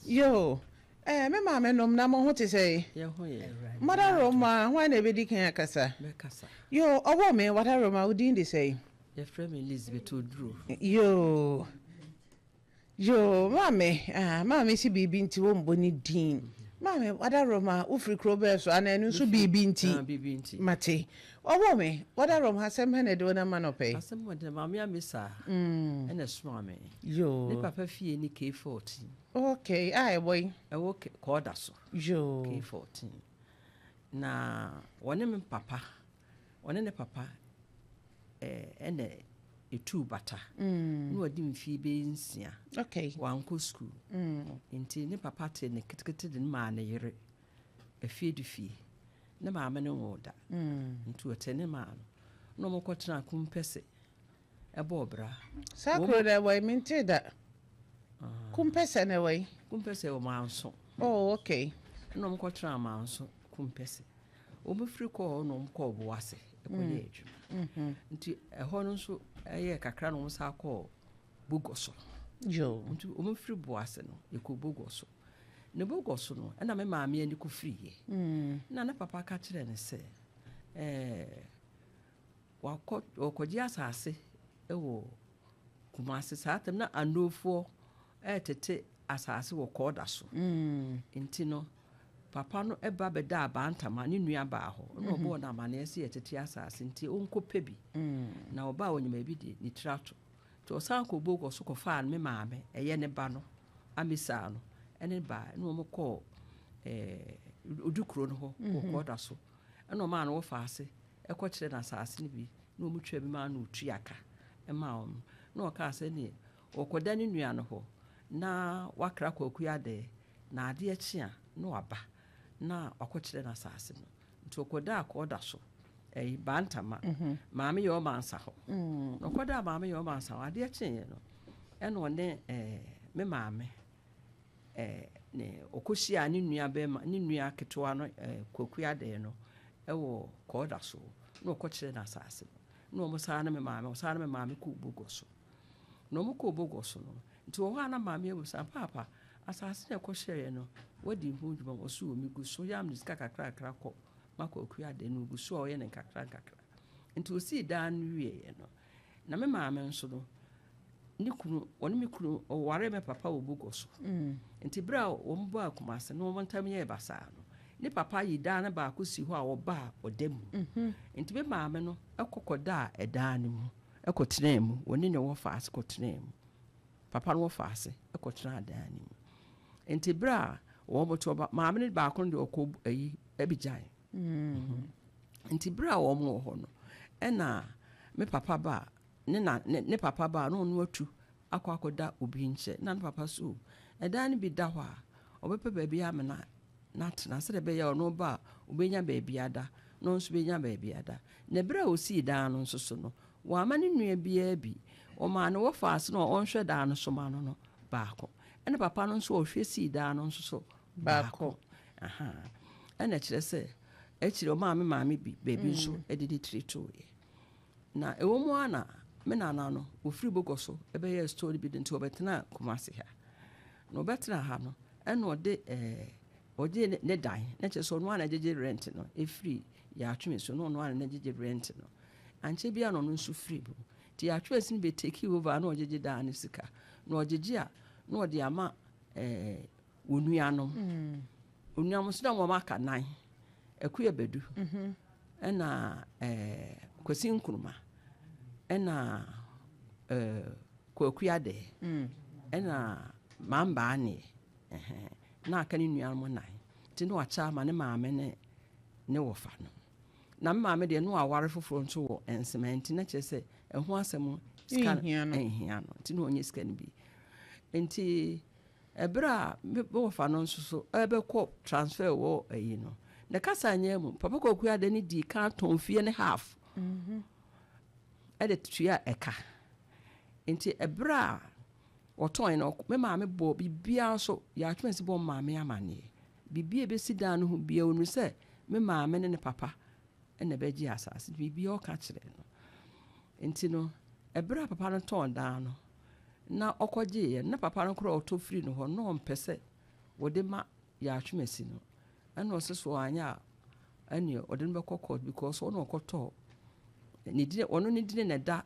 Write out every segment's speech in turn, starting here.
Yoo, eh, me maame nom na mo ho te sɛn? Yɛn ho yɛ. Mother Roma, hwan na ebedi kan akasa? Mɛkasa. Yoo, ɔwɔ me, Mother Roma, wo din de sɛn? Yɛfrɛ me Elizabeth Oduro. Yoo, yoo, maame, ah, maame si biribi nti wɔmbɔ ne din. Maame, Mother Roma, wofiri kuro bɛɛ so anaa ɛno nso biribi nti? Ah, biribi nti. Mate. Ɔwɔ me, Mother Roma, asɛm bɛn na ɛde wo nam anɔpa yi? Asɛm a ɔde maame Amisa ɛna ɛsomaa me. Yoo. Ne papa fie ne K14. Okay, a ɛwɔ yi? Ɛwɔ Kɔɔda so. Yoo. K14. Na wɔne me papa, wɔne ne papa ɛna etuu bata. Na wɔde mfie bɛyɛ 6. Wankɔ sukuu. Nti ne papa te ne ketekete de no maa ne yere. Afie de fie. Ne maame no nwoo da. Nti ɔte ne maa no. Na wɔn kɔtena Kumpɛse. Ɛbɔɔ bra. Saa kuro no ɛwɔ yi mente da. Kumpɛsɛ na ɛwɔ yi. Kumpɛsɛ wɔ Manso. Oh, okay. Ɛna wɔn kɔtena Manso Kumpɛsɛ. Wɔn firi kɔɔ hɔ na wɔn kɔɔ Boase ɛkɔyɛ adwuma. Nti ɛhɔ no nso ɛyɛ kakra na wɔn san kɔɔ Bogoso. Yo. Nti wɔn firi Boase no yɛkɔ Bogoso. Ne Bogoso no ɛna me maame ani kɔ firi yɛ. Na ne papa ka kyerɛ ne sɛ wakɔ ɔkɔgye asase ɛwɔ Kumase saa tam na anofoɔ ɛtete asase wɔ kɔɔda so. Nti no papa no ɛba bɛda abantama ne nua baa hɔ na ɔbɔɔ no amanneɛ sɛ yɛtete asase nti ɔnkɔpɛ bi. Na ɔbaa onyima bi de ne tiri ato. Nti ɔsan kɔ Bogoso kɔfaa me maame ɛyɛ ne ba no Amisa no ɛne ba na wɔn kɔɔ Odukuro no hɔ wɔ kɔɔda so. Ɛna ɔmaa no wɔfa ase ɛkɔkyerɛ no asase no bi na wɔn twa bi maa no otua ka ɛmaa wɔn. Na ɔkaa sɛ neɛ ɔkɔda ne nua no hɔ na wakra Kwaku Adɛɛ na adeɛ kye a na waba na wakɔkyerɛ no asase no. Nti ɔkɔdaa kɔɔda so ɛyi Bantama maame yɛ ɔmansa hɔ. Na ɔkɔdaa maame yɛ ɔmansa hɔ adeɛ kyeeɛ no ɛna ɔne me maame ne ɔkɔhyia ne nua bɛrima ne nua ketewa no Kwaku Adɛɛ no ɛwɔ kɔɔda so na ɔkɔkyerɛ no asase no. Na wɔn saa ne me maame ɔsaa ne me maame kɔɔ Bogoso. Na wɔn kɔɔ Bogoso no nti wɔ hɔ a na maame abusa paapa asase na ɛkɔhyɛeɛ no wadi ho dwuma wɔ so wɔ mi gu so yam ne sika kakrakra kɔ ma Kwaku Adɛɛ no ogu so a ɔyɛ ne nkakra nkakra. Nti osii dan no wieeɛ no na me maame nso no ne kunu ɔne me kunu ɔware me papa wɔ Bogoso. Nti berɛ a wɔn baa Kumase na wɔn ntam yɛɛ basaa no ne papa yi dan no baako si hɔ a ɔbaa ɔda mu. Nti me maame no ɛkɔ kɔdaa ɛdan no mu ɛkɔtenaa mu wɔne ne wɔfa ase kɔtenaa mu. Papa no wɔfa ase ɛkɔtenaa dan no mu. Nti berɛ a wɔn te ɔba maame no baako no deɛ ɔkɔ ayi Abidjan. Nti berɛ a wɔn wɔ hɔ no ɛna me papa ba ne na ne papa ba na ɔno atu akɔ akɔda obi nkyɛn na ne papa so ɛdan no bi da hɔ a ɔbɛpɛ baabi amena na atena sɛdeɛ ɛbɛyɛ ɔno ba a ɔbɛnya baabi ada na ɔno nso bɛnya baabi ada. Na berɛ a osii dan no nso so no wama ne nua biara bi ɔmaa ne wɔfa ase na ɔnhwɛ dan no so ma no no baako ɛna papa no nso ɔhwɛ sii dan no nso so baako. Ɛna kyerɛ sɛ akyire ɔmaa me maame bi baabi nso ɛde ne tiri tooeɛ. Na ɛwɔ mu ara na me nana no ofiri Bogoso ɛbɛyɛ store bi de nti ɔbɛtena Kumase ha. Na ɔbɛtena ha no ɛna ɔde ɔgye ne dan na kyerɛ sɛ ɔno ara na gyegye rent no ɛfiri Yɛatweme so na ɔno ara na gyegye rent no. Ankyɛ biara na ɔno nso firi mu. Nti Yɛatweme so no bɛ take over na ɔgyegye dan no sika. Na ɔgyegye a na ɔde ama onuanom. Onuanom nso na wɔn aka nan. Akuya Badu ɛna Kwasi Nkrumah ɛna Kwaku Adɛɛ ɛna Mamba Aneɛ na aka ne nuanom nan. Nti na wakyɛ ama ne maame ne ne wɔfa no. Na me maame deɛ no aware foforɔ nso wɔ Nsema nti na kyerɛ sɛ ɛho asɛm sika nhia no nti na ɔnyɛ sika no bi. Nti ɛberɛ a me wɔfa no nso so ɛbɛkɔ transfer wɔ ayi no ne kasa nyɛ mu papa Kwaku Adɛɛ no dii kan tɔn fie ne half ɛde tua ɛka. Nti ɛberɛ a wɔtɔn no me maame bɔ biribiara nso Yɛatwene sɛ bɔ maame amanneɛ biribiara ɛbɛsi dan no ho biara onu sɛ me maame ne ne papa ɛna ɛbɛgye asase biribiara ɔka kyerɛ no. Nti no ɛberɛ a papa no tɔn dan no Na ɔkɔgyeeɛ no, na papa no koraa a ɔtɔ firii no hɔ no, na ɔmpɛ sɛ wɔde ma Yaatwemasi no. Ɛna ɔse so anyɛ a, ɛneɛ ɔde no bɛkɔ court because ɔno ɔkɔtɔɔ ne dini, ɔno ne dini na ɛda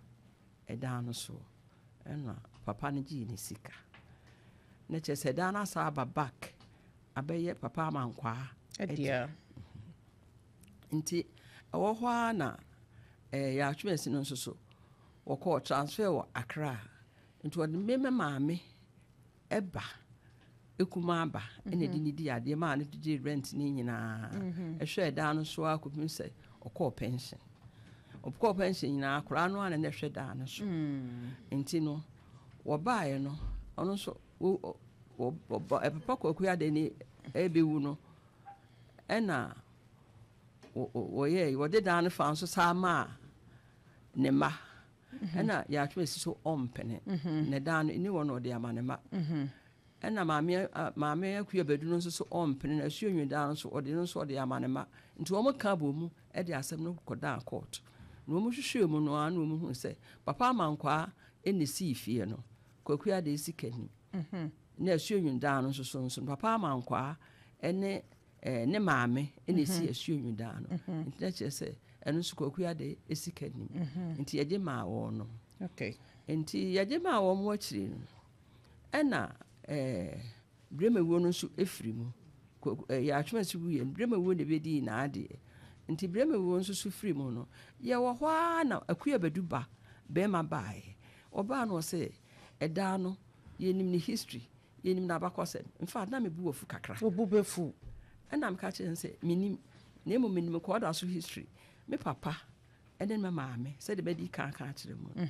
ɛdan no soɔ. Ɛna papa no gyee ne sika. Na kyerɛ sɛ ɛdan no asa aba back abɛyɛ papa amankwaa ɛdea. Nti ɛwɔ hɔ ara na eh, Yaatwemasi no nso so Wɔkɔɔ transfer wɔ Accra nti wɔde me me maame ba kumaa ba ɛna ɛde ne di adeɛ maa no gyee rent ne nyinaa ɛhwɛɛ dan no so ara kɔpem sɛ ɔkɔɔ pension. Ɔkɔɔ pension nyinaa akwaraa no ara na ɛhwɛ dan no so. Nti no wɔbaeɛ no ɔno nso ɛpapa Kwaku Adeh ne ɛbɛwu no ɛna wɔyɛɛ wɔde dan no fa nso saa maa ne mma. Ɛna Yaatwom asi so ɔmpene. Ne dan no ɛni hɔ na ɔde ama ne mma. Ɛna maame maame Akua Badu no nso so ɔmpene na Asuo Nwi dan no nso ɔde no nso ɔde ama ne mma. Nti wɔn ka bɔ mu de asɛm no kɔdaa court. Na wɔn hwehwɛɛ mu no ara na wɔn huu sɛ Papa Amankwaa na esii fie no. Kwaku Adei sika nim. Na Asuo Nwi dan no nso so nso no Papa Amankwaa ne ne maame na esi asuo nwi dan no nti na kyerɛ sɛ ɛno nso Kwaku Ade sika nim nti yɛgye maa wɔn no nti yɛgye maa wɔn mo akyiri no ɛna ɛɛ Bremawuo no nso efiri mu yɛatwema si wuiɛ no Bremawuo na ebedii n'adeɛ nti Bremawuo nso so firi mu no yɛwɔ hɔ ara na Akua Badu ba bɛrima baeɛ ɔbaa no ɔsɛ ɛdaa no yɛnim ne history Yɛnim n'abakɔsɛm. In fact, na me bo afu kakra. Wo bo bɛfu. Ɛna meka kyerɛɛ no sɛ, mennim. Na mmom menim Kɔɔda so history. Me papa ne me maame, sɛdeɛ madi kan aka akyerɛ mo no,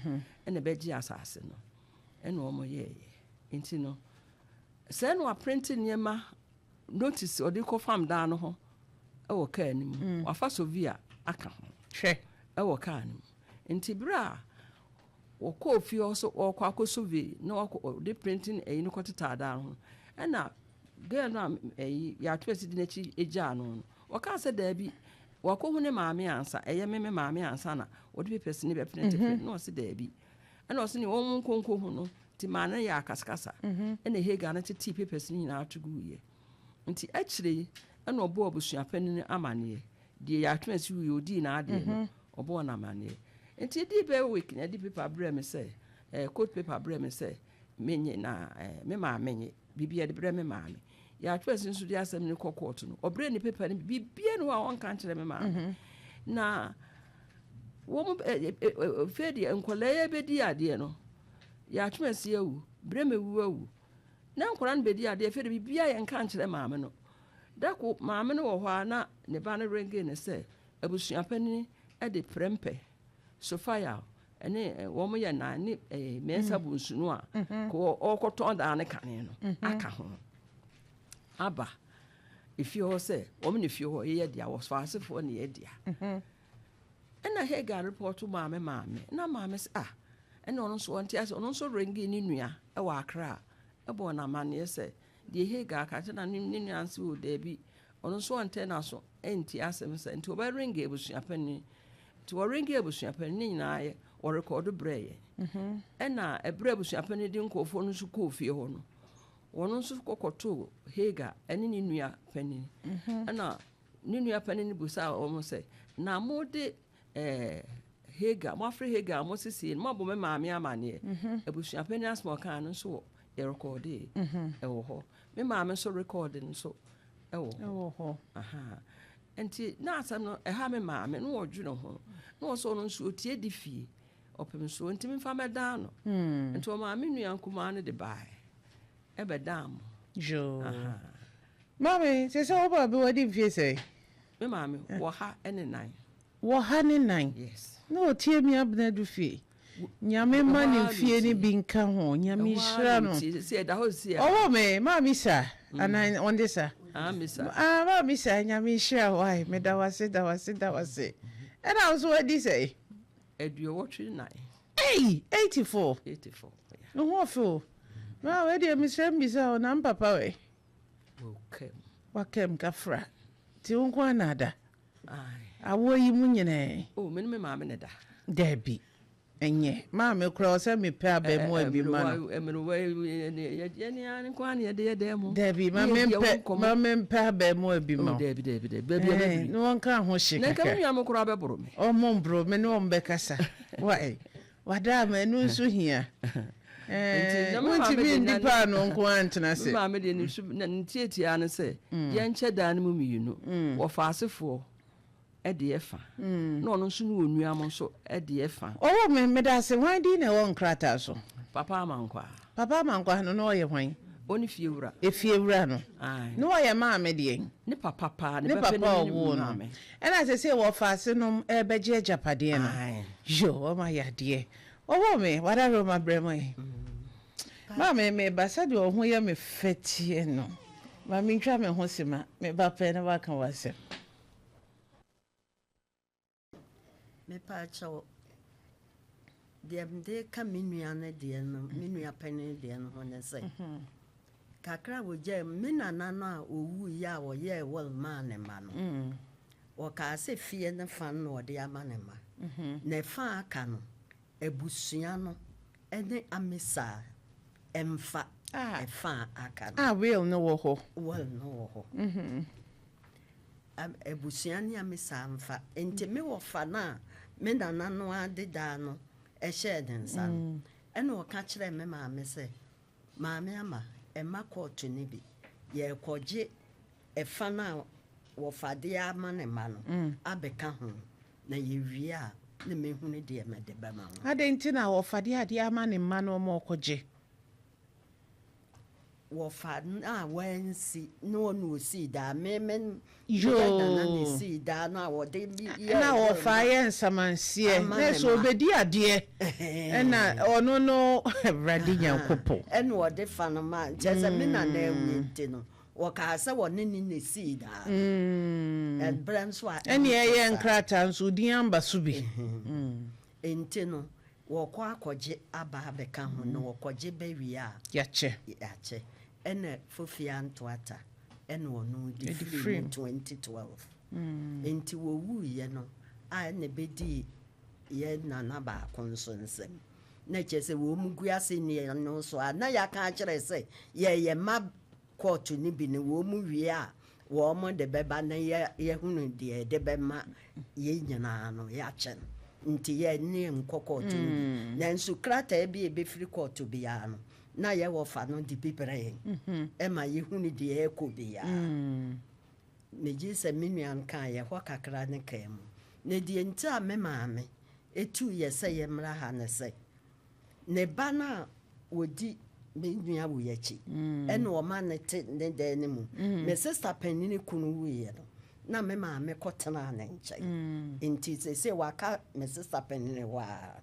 ɛna bɛgyee asase no, ɛna wɔyɛeɛ. Nti no, sɛɛ na waprente nneɛma, notice ɔde kɔfam dan no ho wɔ kaa no mu. Wafa sovia aka ho Hwɛ. wɔ kaa no mu. Nti berɛ a Wɔkɔɔ fie hɔ sɛ wɔrekɔ akɔ survey na wɔakɔ wɔde printing ɛyi no kɔtetaa dan ho. Ɛna girl no a ɛyi yɛato asi di n'akyi gyaa no no, wɔkaa sɛ daabi, wakɔhu ne maame ansa, ɛyɛ me me maame ansa na wɔde papers no bɛprinte print. Na ɔse daabi. Ɛna ɔse ne wɔn nkɔ nkɔhu no, nti maa no yɛ akasakasa. Ɛna Hagar no tetee papers no nyinaa to guiɛ. Nti akyire yi ɛna ɔbɔɔ abusuapanin no amaneɛ. Deɛ yɛatwe asi wuiɛ, ɔdii n'adeɛ no, ɔbɔɔ no amaneɛ. Nti ɛdii bɛyɛ week na ɛde paper brɛɛ me sɛ, eh, court paper brɛɛ me sɛ menye na eh, me maame nye. Biribi yɛde brɛ me maame. Yɛatwe asi nso de asɛm no kɔ court no, ɔbrɛɛ ne paper no bi, biribiara ni hɔ a ɔnka nkyerɛ me maame. Na wɔn eh, eh, eh, fei deɛ nkwadaa yi bɛdi adeɛ no, yɛatwe asi awu, brɛ me wu awu. Na nkwadaa no bɛdi adeɛ, fei deɛ biribiara yɛnka nkyerɛ maame no. Da koro, maame no wɔ hɔ ara na ne ba no renge no sɛ abusuapanin de prɛmpɛ, Sophia ne wɔn yɛ nan ne Mensah Bonsu no a ɔrekɔtɔn dan no kane no aka ho aba efie hɔ sɛ wɔn na efie hɔ yɛ dea, wɔsfaasefoɔ na yɛ dea. Ɛna Hagar repɔto maa me maame na maame sɛ ah ɛna ɔno nso ɔnte ase, ɔno nso renge ne nua wɔ Accra ɛbɔɔ no amanneɛ sɛ Deɛ Hagar ka kyerɛ na ne nua no sɛ, O daabi, ɔno nso ɔntɛ n'aso ntie asɛm saa, nti wɔbɛrenge abusuapanin. Nti wɔrenge abusuapanin ne nyinaa yɛ wɔrekɔdo brɛɛ yɛn. Mhm. Ɛna ɛberɛ abusuapanin de nkurɔfoɔ no nso kɔɔ fie hɔ no, wɔn nso kɔkɔtoo Hagar ne ne nua panin. Mhm. Ɛna ne nua panin no busaa wɔn sɛ, na mode ɛɛ Hagar, moafrɛ Hagar a mosesei no, moabɔ me maame amaneɛ. Mhm. Abusuapanin asɛm a ɔkaa no nso wɔ yɛrekɔɔdee mhm. ɛwɔ hɔ. Me maame nso rekɔɔde nso ɛwɔ hɔ. Nti na asɛm no ɛha me maame na ɔdwene ho na ɔsɛ ɔno nso ɔtie di fie ɔpem nso ɔntumi mfa mɛdan no. Hmm. Nti ɔmaa me nua nkumaa no de baeɛ ɛbɛdan mo. Yoo. Maame, sɛ sɛ wo baabi wadi mfie sɛn? Me maame wɔ ha ne nan. Wɔ ha ne nan. Yes. Na ɔtie me Abena du fie. Nyame mma ne mfie no bi nka ho. Nyame nhyira no. Ɔwɔ me maame sa anaa ɔnde sa. Ah maame sa Nyame nhyira wo ai meda wase da wase da wase. Ɛna wo nso wadi sɛn? Aduowɔtwe nan. Ei! 84. 84. Ne ho ɔfɛ o. Maa wei deɛ mesrɛ mbisa o na mpapa wɛ. Wakam. Wakam kafra. Nti wo nko ara na ada? Awoɔ yi mu nyinaa? Oh, me ne me maame na ɛda. Dabi. Ɛnyɛ. Maame koraa ɔsɛ mepɛ abɛɛmoa bi ma no. Mmerewa yɛne ara nko ara na yɛde yɛ dan mu. Dabi, ma mempɛ ma mempɛ abɛɛmoa bi ma wo. Dabi dabi dabi baabi a bɛduru. Ne wɔn ka ho hye kakra. Na nka me nua mo koraa bɛboro me. Ɔmo mboro me ne wɔn bɛkasa. Wai wada ama ɛno nso hia. Ɛɛ wontumi ndi paanoo nko ara ntena ase. Me maame deɛ ne su ne tiatia ne sɛ yɛnkyɛ dan no mu mmienu. Wɔfa asefoɔ. deɛ fa, na ɔno nso ne onua mo nso deɛ fa. Ɔwɔ me, medase, hwan din na ɛwɔ nkrataa so? Papa Amankwaa. Papa Amankwaa no, na ɔyɛ hwan? Ɔne fiewura. Efiewura no. Ae. Na ɔyɛ maame deɛn? Ne papa paa, ne ba panin ne maame. Ɛna seesei wɔfa ase nom ɛrebɛgye agyapadeɛ no. Ae. Yo, wɔn ayɛ adeɛ. Ɔwɔ me, wada Roma brɛ mo ɛ. Maame, meba sɛdeɛ wo ho yɛ me fɛ teɛ no. Ma mentwa me ho sima, meba pɛ na woaka w'asɛm. Mepaakyɛw, deɛ mede reka me nua no deɛ no, me nua panin deɛ no ho ne sɛ, kakra a wɔgyae mu, me nana no a ɔwuiɛ a ɔyɛɛ will maa ne mma no, ɔkaa sɛ fie no fa no na ɔde ama ne mma, na ɛfa a aka no, abusua no ne Amisa mfa ɛfa a aka no. A will no wɔ hɔ. Will no wɔ hɔ. Abusua ne Amisa mfa. Nti me wɔfa no a me nana no ara de daa no hyɛɛ ne nsa no, ɛna ɔka kyerɛɛ me maame sɛ, Maame Ama, mma kɔɔto no bi, yɛrekɔgye ɛfa no a wɔfa de ama ne mma no abɛka ho. Na yɛwie a, na mɛhunu deɛ mede bɛma wo. Adɛn nti na wɔfa de adeɛ ama ne mma no ma ɔkɔgye? Wɔfa no a wansi na ɔna ɔsii daa. Me me meyɛ nana na ɛsii daa no a wɔde yɛɛ Na wɔfa yɛ nsamanseɛ na sɛ ɔbɛdi adeɛ ɛna ɔno no Awurade Nyankopɔn. Ɛna ɔde fa no ma kyerɛ sɛ me nana awie nti no Wɔkaa sɛ wɔne no na esii daa no. Ɛberɛ nso a Ɛnneɛ ɛnte ɛyɛ saa. nkrataa nso, din amba so bi. Enti no, wɔkɔ akɔgye aba abɛka ho, na wɔkɔgye ba wie a. Yɛakyɛ. Yɛakyɛ. Ɛna Fofi Antoata ɛna ɔno de Ɛde firii firii mu mu. 2012. Enti wɔwuiɛ no a ɛna ɛbɛdii yɛn nana baako nso nsam. Na kyerɛ sɛ wɔn gu ase nni no nso a, na yɛaka akyerɛ sɛ yɛyɛ mma kɔɔto no bi no, wɔn wie a, wɔn de bɛba na yɛahunu deɛ yɛde bɛma yɛn nyinaa no, yɛakyɛ no. Nti yɛn ne nkɔ kɔɔto no bi. Mm. Nanso krataa bi a ɛbɛfiri kɔɔto biara no, na yɛwɔ fa no de bi brɛ yɛn. Mm-hmm. Ɛma yɛhunu deɛ ɛrekɔ biara. Mm. Megye sɛ me nua no kaa yɛ hɔ kakra ne kaa mu. Na deɛ nti a me maame tuu yɛ sɛ yɛmmra ha ne sɛ, Ne ba no a ɔdi me nua wui akyi ɛna ɔma no te ne dan no mu. Me sista panyin kunu wuiɛ no, na me maame kɔtenaa ne nkyɛn. Nti seesei waka me sista panyin hɔ ara.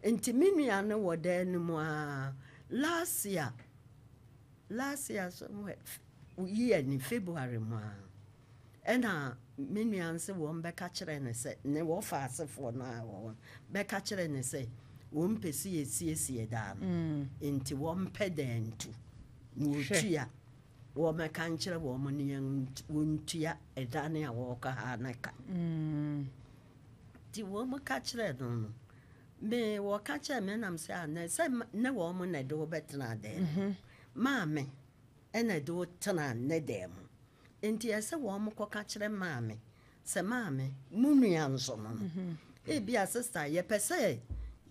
Nti me nua no wɔ dan no mu ara. Last year, last year somewhere, year ni February mu ara. Ɛnna me nua no se wɔbɛka kyerɛɛ no sɛ, ne wɔfa asefoɔ no a wɔwɔ no bɛka kyerɛɛ no sɛ wɔmpɛ sɛ yɛsiesie dan no, enti wɔmpɛ dan ntu. Na wɔtua, wɔmmɛka nkyerɛ wɔn no wɔntua ɛdan a wɔrekɔ ha no ka. Nti wɔka kyerɛɛ no no, me wɔka kyerɛɛ me nam sɛ, ah, sɛ ne wɔn na ɛde wo bɛtena dan mu. Maame ɛna ɛde wo tena ne dan mu. Enti ɛsɛ sɛ wɔkɔka kyerɛ maame sɛ, Maame, mo nua nso no no, ebia sista, yɛpɛ sɛ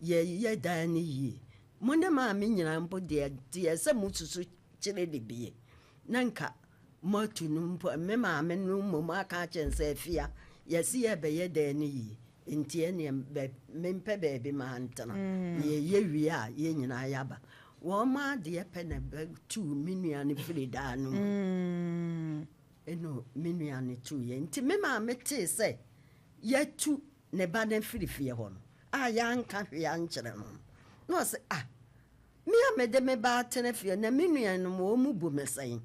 yɛyɛ dan no yie. Mo ne maame nyinaa mpo deɛ, deɛ ɛsɛ sɛ mosusu kyerɛ no bie, na nka moatu no mpo. Me maame no mmom aka akyerɛ no sɛ, Afia, yɛse yɛrebɛyɛ dan no yie, enti ɛnneɛ bɛ, mempɛ baabi mantena. Na yɛyɛ wie a, yɛn nyinaa yɛaba. Wɔn adeɛ pɛ na bɛtuu me nua no firii daa no mu. Ɛna me nua no tuiɛ. Nti me maame tee sɛ yɛatu ne ba no afiri fie hɔ no, a yɛanka hwee ankyerɛ no no, na ɔse, Ah, me a mede me ba atena fie na me nuanom wɔn bu me sɛn?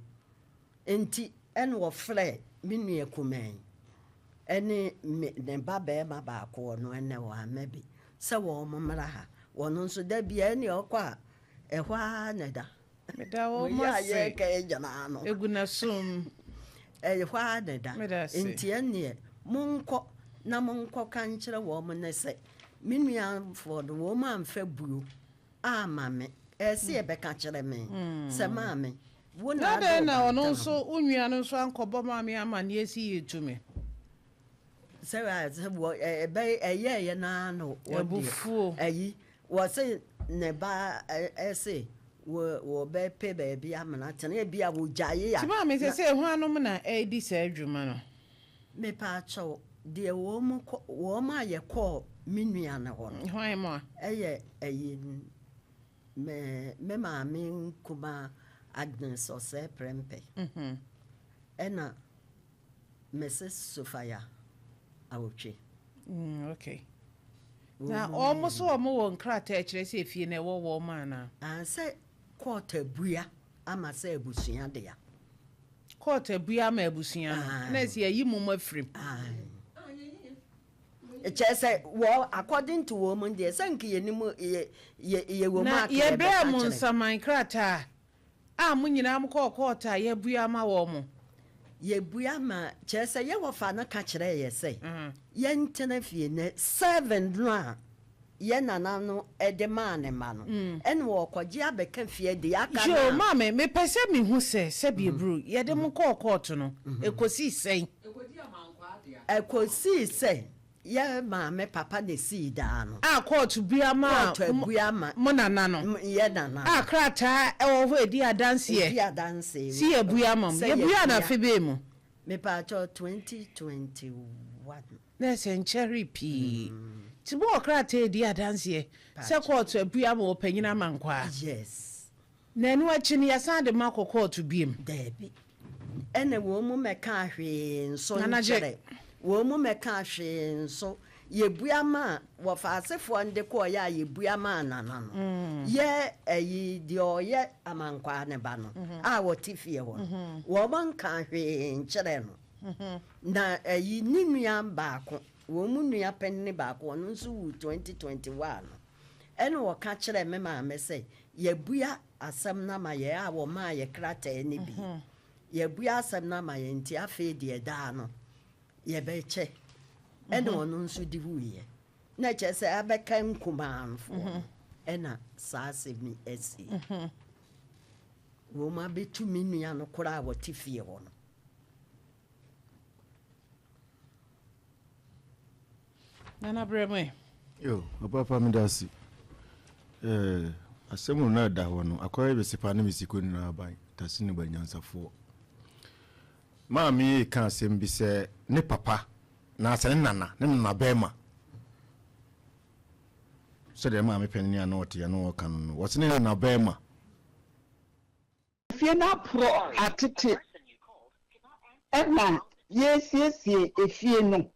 Enti ɛna ɔfrɛɛ me nua kumaa yi ne me ne ba barima baako, ɔno ɛnnɛ wamma bi, sɛ wɔn mmra ha. Ɔno nso da biara ɛnneɛ ɔkɔ a, ɛhɔ ara na ɛda. Meda wɔn Wei a ase. yɛreka yi nyinaa no. Egu n'asom. Ɛhɔ ara na ɛda. Meda ase. Enti ɛnneɛ monkɔ na monkɔka nkyerɛ wɔn ne sɛ, Me nuafoɔ no wɔn amfa buo amma me. Ɛsɛ yɛbɛka kyerɛ me sɛ maame wo na Na ade dɛn wo na ba ɔno ntam. nso wo nua no nso ankɔbɔ maame amanneɛ si yɛtu me? Sɛ sɛ wɔ ɛbɛ ɛyɛɛyɛ no ara na wɔn deɛ Abufuo. ayi wɔse ne ba ɛse wɔ wɔbɛpɛ baabi amena tena ebi a wɔgyae a Nti maame na. sɛsɛ hwannom na ɛredi saa adwuma no? Mepaakyɛw, deɛ wɔn kɔ, wɔn a yɛkɔɔ me nua no hɔ no. Hwan mo a? Ɛyɛ ɛyi, me, me maame nkumaa Agnes Osei Prempeh. Ɛna Mrs. Sophia Awotwe. Mm, okay. Na wɔn so wɔn wɔ nkrataa ɛkyerɛ sɛ efie no ɛwɔ wɔn anaa? Ah, sɛ court abua ama sɛ abusua dea. Court abue ama abusua no na ɛsɛ yɛyi mom afiri mu. Kyerɛ sɛ wɔ according to wɔn mu deɛ sɛ nka yɛnim yɛ yɛ yɛ wɔ mu Na a ka yɛbɛka yɛbrɛɛ mo kyerɛ. nsaman krataa a mo nyinaa mo kɔɔ court a yɛabue ama wɔn mo. Yɛbue ama kyerɛ sɛ yɛ wɔfa no ka kyerɛɛ yɛ sɛ yɛntena fie na seven no a yɛ nana no de maa ne mma no, ɛna ɔrekɔgye abɛka fie deɛ aka no Yoo, a. maame, mepɛ sɛ mehu sɛ, sɛbi eburu, yɛde mo kɔɔ kɔɔto no, ɛkɔsii sɛn? Ɛkɔsii sɛ yɛ maame papa na ɛsii daa no. A kɔɔto bua maa Kɔɔto abua ma mo nana no. Yɛ nana no. A krataa wɔ hɔ a ɛdi adanseɛ. Ɛdi adanseɛ. Se yɛabua ama mo. Sɛ Yɛbuaa no yɛabua. afe bɛn mu? Mepaakyɛw, 2021. Na ɛsɛ nkyɛree pii. Nti mowɔ krataa a ɛdi adanseɛ sɛ kɔɔto abue ama ɔpanyin Amankwaa? Yes. Na ɛno akyi no yɛsan de mo akɔ kɔɔto biom? Daabi. Ɛna wɔn mu mmɛkaa hwee nso Nana gye. nkyerɛ. Wɔn mu mmɛkaa hwee nso. Yɛbua maa, wɔfa asefoɔ no de kɔeɛ a yɛbua maa Nana no. Yɛ ayi, deɛ ɔyɛ Amankwaa no ba no a ɔte fie hɔ no, wɔn nkaa hwee nkyerɛɛ no. Na ayi ne nua baako, wɔn mu nua panini baako, ɔno nso wuu 2021 no, ɛna ɔka kyerɛɛ me maame sɛ, yɛabua asɛm no ama yɛn a wɔmaa yɛ krataa no bi. Yɛabua asɛm no ama yɛn nti afei deɛ daa no yɛbɛkyɛ. Ɛna ɔno nso de wuiɛ. Na kyerɛ sɛ abɛka nkumaanfoɔ no, ɛna saa asɛm yi asi. Wɔn abɛtu me nua no koraa a wɔte fie hɔ no. Nana brɛ mu ɛ. Yo, ɔpapa meda ase. Eh, asɛm no na ɛda hɔ no, akɔyɛ bɛsipa ne mesiko nyinaa aban, tase ne ba nyansafoɔ. Maame yi ka asɛm bi sɛ ne papa, na asɛ ne nana, ne nana bɛrima. Sɛdeɛ maame panin a na ɔte a na ɔka no no, wɔse ne nana bɛrima. Efie no aporɔ atete ɛna yɛresiesie efie no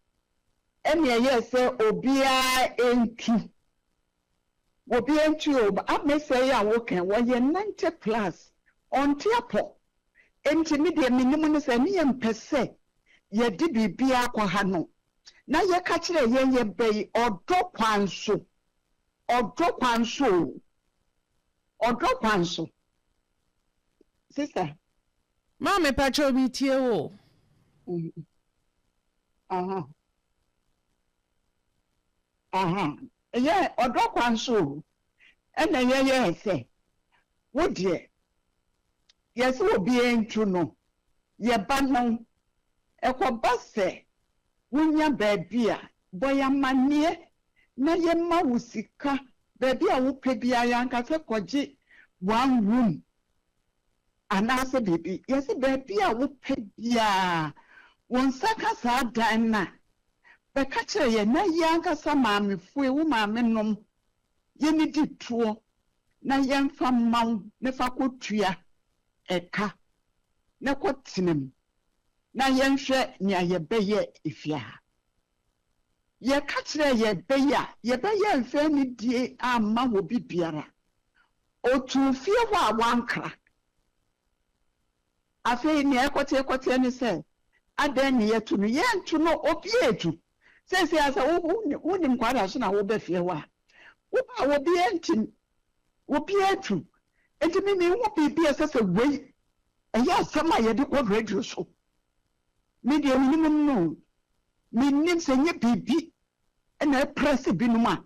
ɛna ɛyɛɛ sɛ obiara ntu obiara ntu o Amesɛ yi a woka yi wɔyɛ 90 plus ɔnte apɔ enti me deɛ menim ne sɛ ne yɛmpɛ sɛ yɛde biribiara kɔ ha no na yɛka kyerɛ yɛn yɛbɛ yi ɔdɔ kwan so ɔdɔ kwan so o ɔdɔ kwan so Sister. Maame pakyɛw me tie wo o. Aha. Aha. Ɛyɛ ɔdɔ kwan so o. Ɛna yɛyɛɛ sɛ wo deɛ yɛsɛ obiara ntu no yɛba no ɛkɔba sɛ wonya baabi a bɔ yɛn amanneɛ na yɛma wo sika baabi a wopɛ biara yɛanka sɛ kɔgye one room anaasɛ biribi yɛsɛ baabi a wopɛ biara wo nsa ka saa dan no a bɛka kyerɛ yɛn na yɛn ankasa maamefoɔ wo maame nom yɛne di toɔ na yɛmfa mma wo na fa kɔtua ɛka na kɔtena mu na yɛnhwɛ nea yɛbɛyɛ efie ha. Yɛka kyerɛ yɛbɛyɛ a yɛbɛyɛ mfɛ ne die amma wɔ bi biara. Otuu fie hɔ a wankra. Afei nea ɛkɔteɛ kɔteɛ ne sɛ adɛn ne yɛto no yɛnto no obi etu. Seesei asɛ wonim kwada so na wobɛ fie hɔ a woba a obi ntim obi etu. Nti me mehu biribi a ɛsɛ sɛ wei ɛyɛ asɛm a yɛde kɔ radio so. Me deɛ menim no menim sɛ nyɛ biribi ɛna ɛprɛse binom a.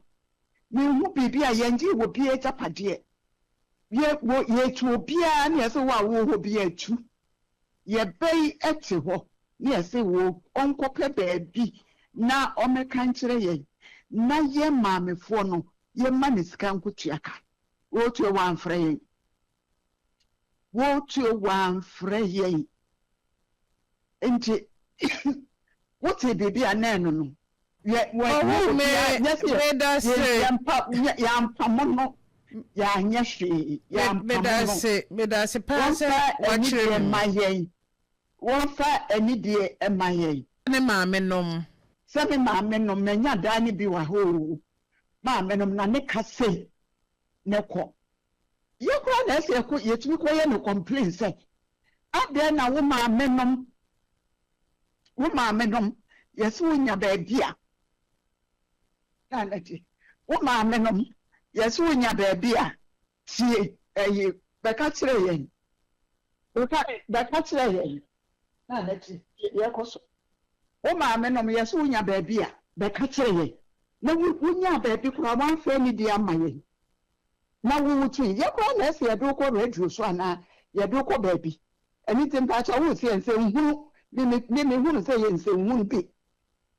Menhu biribi a yɛngyee obiara agyapadeɛ. Yɛ, wɔ, yɛtu obiara ne yɛse wo a wowɔ hɔ biara tu. Yɛ ba yi te hɔ ne yɛse wo ɔnkɔpɛ baabi na ɔmmɛka nkyerɛ yɛn na yɛn maamefoɔ no yɛmma no sika nkɔtua ka. Wɔtua wɔamfrɛ yɛn. Wɔtua wɔamfrɛ yɛn. Nti wotee biribi a na ɛno no. Yɛ wɔ nyɛ Ɔwoo me, obiara nyɛ sɛ meda yɛ se. yɛmpa yɛ yɛampamo no yɛanyɛ hwee Me yɛampamo meda no. se meda se paa sɛ Wɔmfa wakyerɛ anidie mu. mma yɛn wɔmfa anidie mma yɛn. Ne maame nom. Sɛ me maame nom manya daa no bi wɔ ha oo maame nom na ne ka sei ne kɔ. Yɛ koraa na ɛsɛ yɛkɔ yɛtumi kɔ yɛ no complain sɛ adɛn na wo maame nom wo maame nom yɛse wo nya baabi a na anagye wo maame nom yɛse wo nya baabi a tie ɛyi bɛka kyerɛ yɛn bɛka bɛka kyerɛ yɛn na anagye tie deɛ ɛkɔ so wo maame nom yɛse wo nya baabi a bɛka kyerɛ yɛn na wo wo nya baabi koraa wɔamfa anidie ama yɛn Na wo wo tui. Yɛ koraa na ɛsɛ yɛde wo kɔ radio so anaa yɛde wo kɔ baabi. Ɛno nti mpakyɛw wo se yɛ nsɛnhunu me me me me hunu sɛ yɛ nsɛnhunu bi.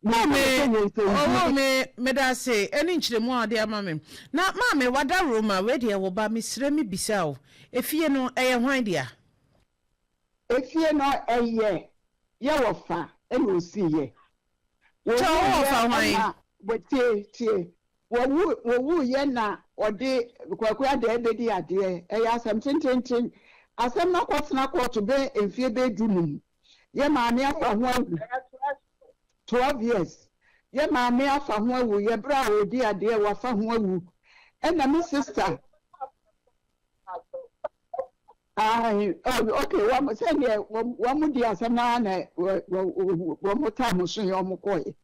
Me hunu Maame sɛ yɛ nsɛnhunu ɔwoo bi. me medase ɛne nkyerɛmu a wode ama me na maame wada Roma wei deɛ wo ba mesrɛ me bisa wo efie no ɛyɛ hwan dea? Efie no ɛyɛ yɛ wɔfa ɛna osii yɛ. Kyɛ wo Wɔwuu wɔfa yɛ hwan? ɛna tie tie Wɔwu wɔwuiɛ na ɔde Kwaku Adɛɛ bɛdi adeɛ. Ɛyɛ asɛm tententen. Asɛm no akɔtena kɔɔto bɛyɛ mfeɛ bɛyɛ du num. Yɛ maame afa ho awu. 12 years. Yɛ maame afa ho awu. Yɛ berɛ a ɔredi adeɛ wafa ho awu. Ɛna me sister. Ae, oh, okay, wɔn sɛdeɛ wɔn wɔn di asɛm no ara na wɔn taa mo so yɛ wɔn kɔɛ.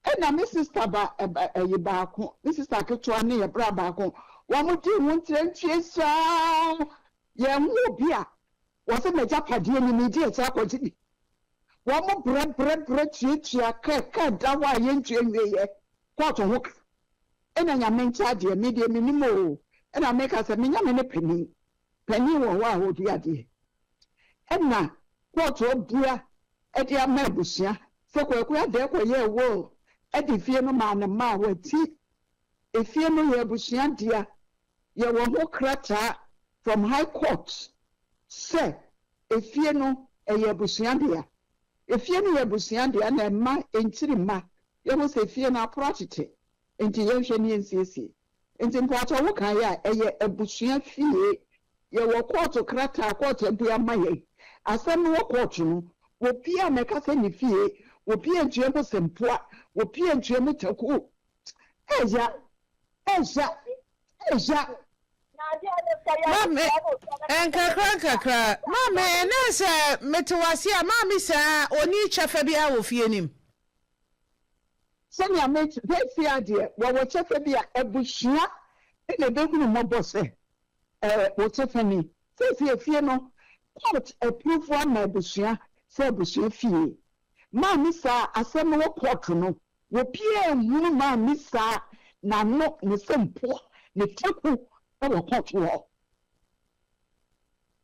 Ɛna me sister ba ɛba ɛyi baako, me sister ketewa ne yɛ bra baako, wɔn di ho nkyerɛnkyerɛ saa. Yɛn ho obi a wɔsɛ m'agyapadeɛ ni medi akyire akɔgye bi. Wɔn brɛ brɛ brɛ tuatua kɛ kɛ da hɔ a yɛntua nwieɛ kɔɔto ho ka. Ɛna Nyame nkyɛ adeɛ, me deɛ menim oo, ɛna meka sɛ me Nyame ne panin, panin wɔ hɔ a ɔdi adeɛ. Ɛna kɔɔto abua de ama abusua sɛ Kwaku Adɛɛ kɔyɛɛ will de fie no maa ne mma a wati. Efie no yɛ abusua dea, yɛwɔ ho krataa from high court sɛ efie no ɛyɛ abusua dea. Efie no yɛ abusua dea na ɛmma nkyiri mma Yɛhu sɛ fie no aporo atete nti yɛnhwɛ ne yɛnsiesie. Nti mpakyɛw wo kaeɛ a ɛyɛ abusua fie. Yɛwɔ kɔɔto krataa a kɔɔto abue ama yɛn. Asɛm no wɔ kɔɔto no. Obiara mmɛka sɛ ne fie. Obiara ntua mu sempoa. Obiara ntua mu taku. Ɛya. Ɛya. Ɛya. Maame, nkakra nkakra. Maame, na sɛ mete wo ase a, maame saa ɔnni kyɛfa biara wɔ fie no mu. Sɛnea mete seesei ara deɛ, wɔwɔ kyɛfa bi a abusua na ɛbɛhunu mmɔbɔ sɛ wo kyɛfa ni. Seesei efie no, court approve ama abusua sɛ abusua fie. Maame saa asɛm no wɔ court no, obiara nhunu maame saa n'ano, ne sɛmpoa, ne taku wɔ court hɔ.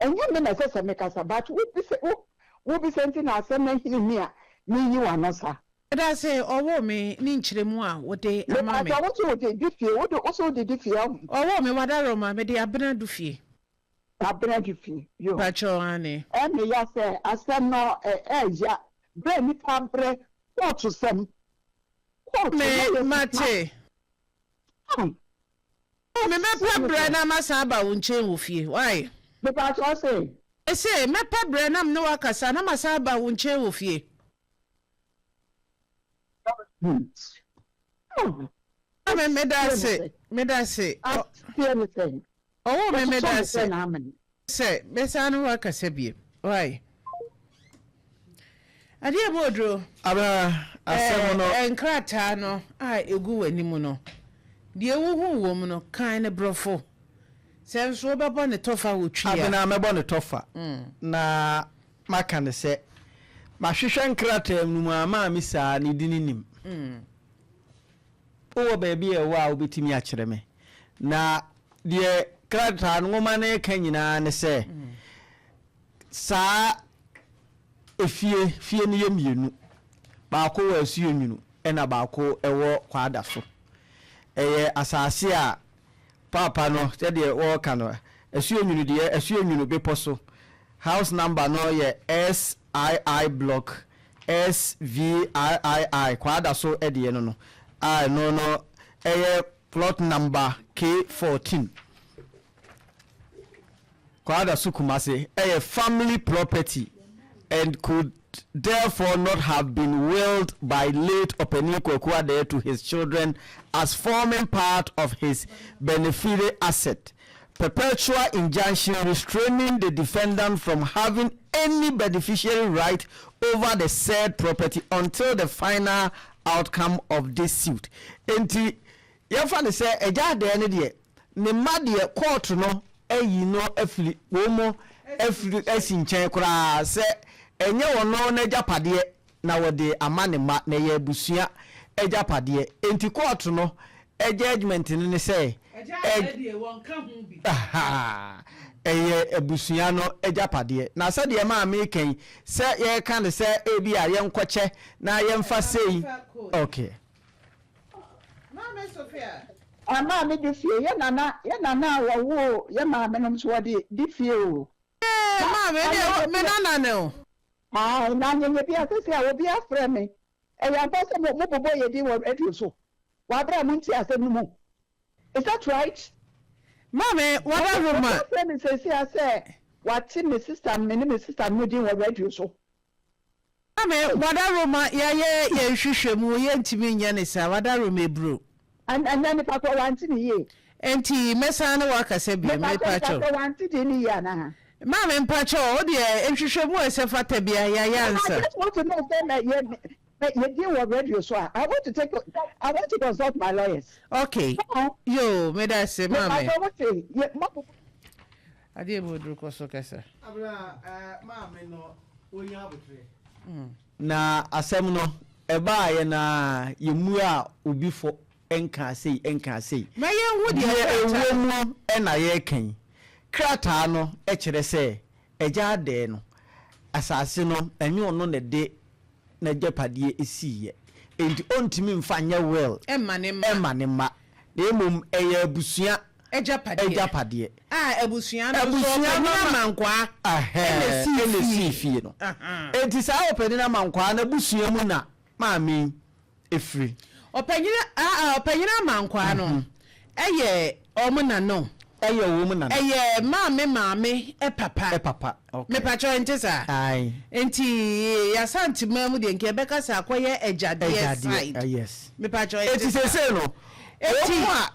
Ɛnyɛ me na ɛsɛ sɛ mekasa but wobisa wo wobisa nti na asɛm no ahini me a meyi w'ano saa. Medase ɔwoo me ne nkyerɛmu a wode ama me. Mepakyɛw wo so wode di fie wode wo so wode di fie ɔho. Ɔwoo me wadaroma mede abena du fie. Abena du fie yoo. Pakyɛw aane. Ɛme ya sɛ asɛm no ɛɛya berɛ nipa abrɛ kɔɔto sɛm kɔɔto na Me yɛ sika. mate. Ah. Me mɛpɛ brɛ na masan aba wo nkyɛn wɔ fie why? Mepakyɛw se. Mese mɛpɛ brɛ na mene wo akasa na masan aba wo nkyɛn wɔ fie. Hmm. Maame meda ase meda ase. Aseɛ ne sɛn? Ɔwoo me meda Wɔsosɔ me ase. sɛ n'amene. Sɛ mɛsan ne wo akasa bio why? Adeɛ mu oduro. Abena, asɛm no. Ɛɛ nkrataa no a egu w'anim no, deɛ wohu wɔ mu no, kan no borɔfo. Sɛ nso wobɛbɔ ne tɔfa wɔ Twi a. Abena, mɛbɔ ne tɔfa na maka no sɛ, mahwehwɛ nkrataa no mu a, maame saa ne din nnim. Wowɔ baabi a ɛwɔ a wobɛtumi akyerɛ me? Na deɛ krataa no, nwoma no reka nyinaa ne sɛ, saa efie, fie no yɛ mmienu. Baako wɔ Asuonwunu ɛna baako wɔ Kwadaso. Ɛyɛ asase a paapa no, sɛdeɛ wɔreka no, Asuonwunu deɛ, Asuonwunu bepɔ so. House number no yɛ SII block SVIII, Kwadaso deɛ no no, a ɛno no ɛyɛ plot number K14. Kwadaso Kumasi ɛyɛ family property and could therefore not have been willed by late Opanin Kwaku Adare to his children as forming part of his benefice asset. Perpetual injunction restraining the defendant from having any beneficiary right over the said property until the final outcome of this suit. Enti yɛmfa no sɛ Agya Adare no deɛ ne mma deɛ kɔɔto no ayi no afiri wɔn mu afiri asi nkyɛn koraa sɛ ɛnyɛ ɔno n'agyapadeɛ na wɔde ama ne mma na ɛyɛ abusua agyapadeɛ enti kɔɔto no judgement no ne sɛ ɛyɛ abusua no agyapadeɛ na sɛdeɛ maame reka yi sɛ yɛreka no sɛ ebi a yɛnkɔkyɛ na yɛmfa sei okay. Maame Sophia. Ah maame di fie, yɛ nana yɛ nana a wɔwoo yɛ maame nom nso wɔde di fie o. Ee maame ɛdeɛ me nana ne o. Ae na anyanya bi a sɛsɛ a obi afrɛ me ɛyɛ ampa sɛ mo mo bobɔ yɛ din wɔ radio so wɔ abere a mo nte asɛm no mu is that right? Maame wada Obi afrɛ me sɛsɛ a sɛ wate me sister me ne me sister no din wɔ radio so. Maame, Wadaroma yɛayɛ yɛn nhwehwɛmu, yɛntumi nyɛ no saa, Wadaroma aburo. Ɛnɛ nipa korɔ wante ne yie. Enti mɛsan ne wo akasa bio, Mepakyɛw nipa mepakyɛw. korɔ wante din no yie anaa? Maame mpakyɛw, wo deɛ nhwehwɛmu a ɛsɛ fata biara yɛayɛ I ansa. just want to know sɛ mɛ yɛ mɛ yɛ din wɔ radio so a, I want to take I want to consult my lawyers. Okay, yoo, medase maame. Mepakyɛw wote yɛ mo. Adeɛ mu oduru kɔ so kasa. Abena eh maame no wonya aboterɛ. Na asɛm no ɛbaayɛ no ara yɛmmuaa obi fɔ nkaa sei nkaa sei. Ma yɛnhu deɛ Deɛ krataa. ɛwɔ mu na yɛreka yi. Krataa no kyerɛ sɛ Agya Adɛɛ no, asase no ɛnyɛ ɔno na ɛde n'agyapadeɛ siiɛ, enti ɔntumi mfa nyɛ will Mma ne mma. mma ne mma, na mmom ɛyɛ abusua Agyapadeɛ. agyapadeɛ. A abusua no nso Abusua no ɔpanin ama- amankwaa Ahɛɛ, ɛna esii ɛna fie. esii fie no. Ahaa. Enti saa ɔpanin amankwaa no abusua mu na maame yi firi. Ɔpanyin aa ɔpanyin amankwaa no ɛyɛ wɔn nana o. Ɛyɛ wɔn nana. Ɛyɛ maame maame papa. Papa okay. Mepakyɛw ɛnte saa? Ae. Nti Asanteman mu deɛ nka yɛbɛka sɛ akɔyɛ agyadeɛ side. Agyadeɛ yes. Mepakyɛw ɛnte Eti saa? seesei no wɔn a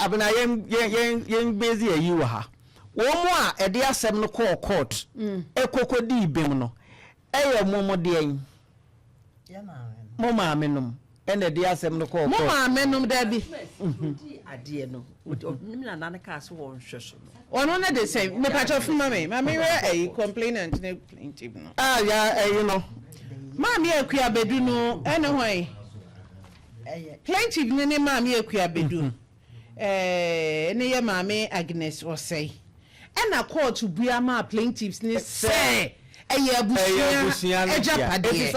Abena yɛn yɛn yɛn yɛn base ayi wɔ ha. Wɔn a ɛde asɛm no kɔɔ court ɛkɔ kɔdii bem no ɛyɛ mo mo deɛn? Mo maame nom ɛna ɛde asɛm no kɔɔ Mo court. maame nom dabi. Ɔdii adeɛ no, ne nana no kaa sɛ wɔnhwɛ so no. Ɔno ne de sɛn? Mepakyɛw fi ma me. Ma me werɛ ɛyi complainant ne plaintiff no. Ah ya ɛyi no. Maame Akua Badu no ɛne hwan? Plaintiff no ne Maame Akua Badu. Ɛɛ ne yɛ Maame Agnes Osei. Ɛna court bua maa plaintiffs no sɛ ɛyɛ abusua agyapadeɛ.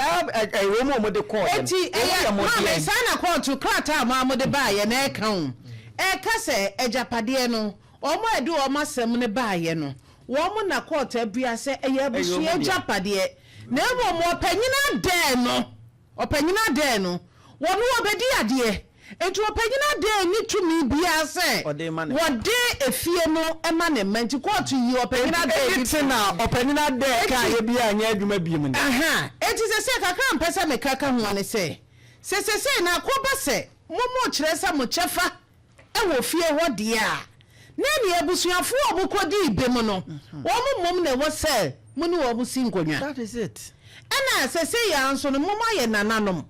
Enti ɛyɛ maame saa na court krataa a mo ara mode baeɛ no ɛka o. Ɛka sɛ agyapadeɛ no wɔn a ɛde wɔn asɛm no baeɛ no wɔn na court abua sɛ ɛyɛ abusua agyapadeɛ na mmom ɔpanyin adɛɛ no Ɔpanyin Adair no, wɔne wɔbɛdi adeɛ. Enti Ɔpanyin Adair nni tumi biara sɛ wɔde efie no ma ne mma. Enti kɔɔto yii Ɔpanyin Adair Enti de te na Ɔpanyin Adair kaeɛ biara nyɛ adwuma biom nnɛ. Aha. Enti sesei kakra a mpɛ sɛ meka ka ho ne sɛ, sɛ sesei no akɔba sɛ mo mokyerɛ sɛ mo kyɛfa wɔ fie hɔ deɛ a, na ɛneɛ abusuafoɔ a wɔkɔdii bem no, wɔn mmom na ɛwɔ sɛ mo ne wɔn si nkonnwa. That is it. Ɛna sɛsɛi ara nso no, mo moayɛ nananom.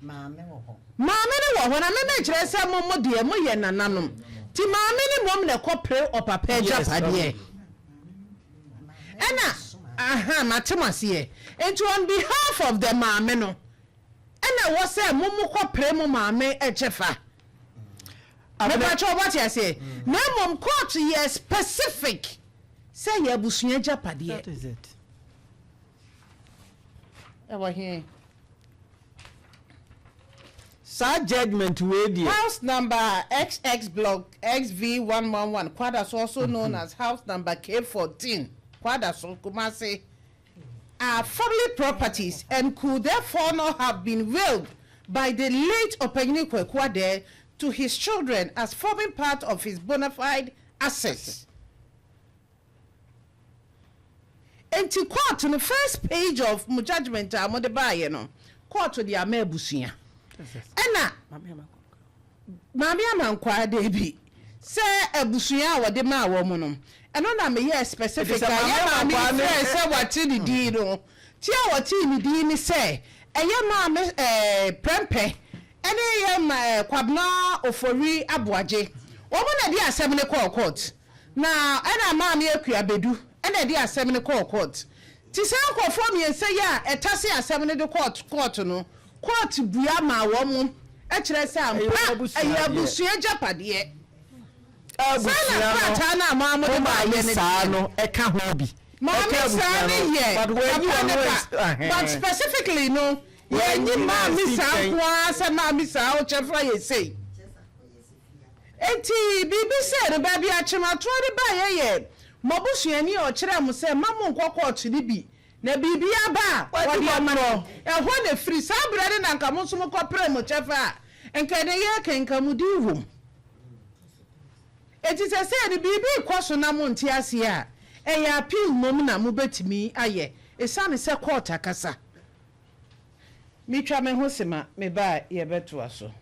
Maame wɔ hɔ. Maame no wɔ hɔ, na me mekyerɛ sɛ mo mo deɛ moyɛ nananom. Nti maame no mmom na ɛkɔpere ɔpapa agyapadeɛ. Ɛna, aha, mate mo aseɛ. Nti on behalf of the maame no. Ɛna ɛwɔ sɛ mo mo kɔ pere mo maame kyɛfa. Mepakyɛw wate aseɛ? Na mmom court yɛ specific sɛ ɛyɛ abusua agyapadeɛ. That is it. Ɛwɔ he? Saa judgement wei deɛ. House number XX block XV111 Kwadaso also known as house number K14 Kwadaso, Kumasi are family properties and could therefore not have been willed by the late Opanyini Kwaku Adare to his children as forming part of his bona fide assets. Enti court no first page of mo judgement a mode baeɛ no, court de ama abusua. Ɛna Maame Amankwaa, Dabi, sɛ abusua a wɔde maa wɔn no, ɛno na meyɛɛ specific a yɛn maame yi frɛɛ sɛ wate ne din no. Ti a wɔtee ne din ne sɛ ɛyɛ Maame eh, Prɛmpɛ ne yɛn ma eh, Kwabena Ofori Aboagye. Wɔn na ɛde asɛm no kɔɔ court. Na ɛna Maame Akua Badu na ɛde asɛm no kɔɔ court. Nti saa nkorɔfoɔ mmiɛnsa yi a ɛtase asɛm no de kɔɔ court no, court bua maa wɔn kyerɛ sɛ ampa ɛyɛ abusua agyapadeɛ. Saa na krataa no a mo ara mode baeɛ no teɛ. Maame saa no yɛ papa ne ba but specifically no yɛnyi maame saa nko ara sɛ maame saa ɔkyɛfra yɛ sei. Enti biribi sei no, baabi a Kyematoɔ de baeɛ yɛ mo abusuani a ɔkyerɛɛ mo sɛ mma monnkɔ kɔɔto no bi, na biribi aba a, wɔde ama no. Ɛhɔ na ɛfiri. Saa berɛ no na anka mo nso mokɔpere mo kyɛfa a, anka ɛnnɛ yɛreka yi, anka mo din wom. Enti seesei no, biribi rekɔ so na monte aseɛ a, ɛyɛ appeal mmom na mobɛtumi ayɛ, ɛsiane sɛ kɔɔto akasa. Metwa me ho sema, meba a yɛbɛtoa so.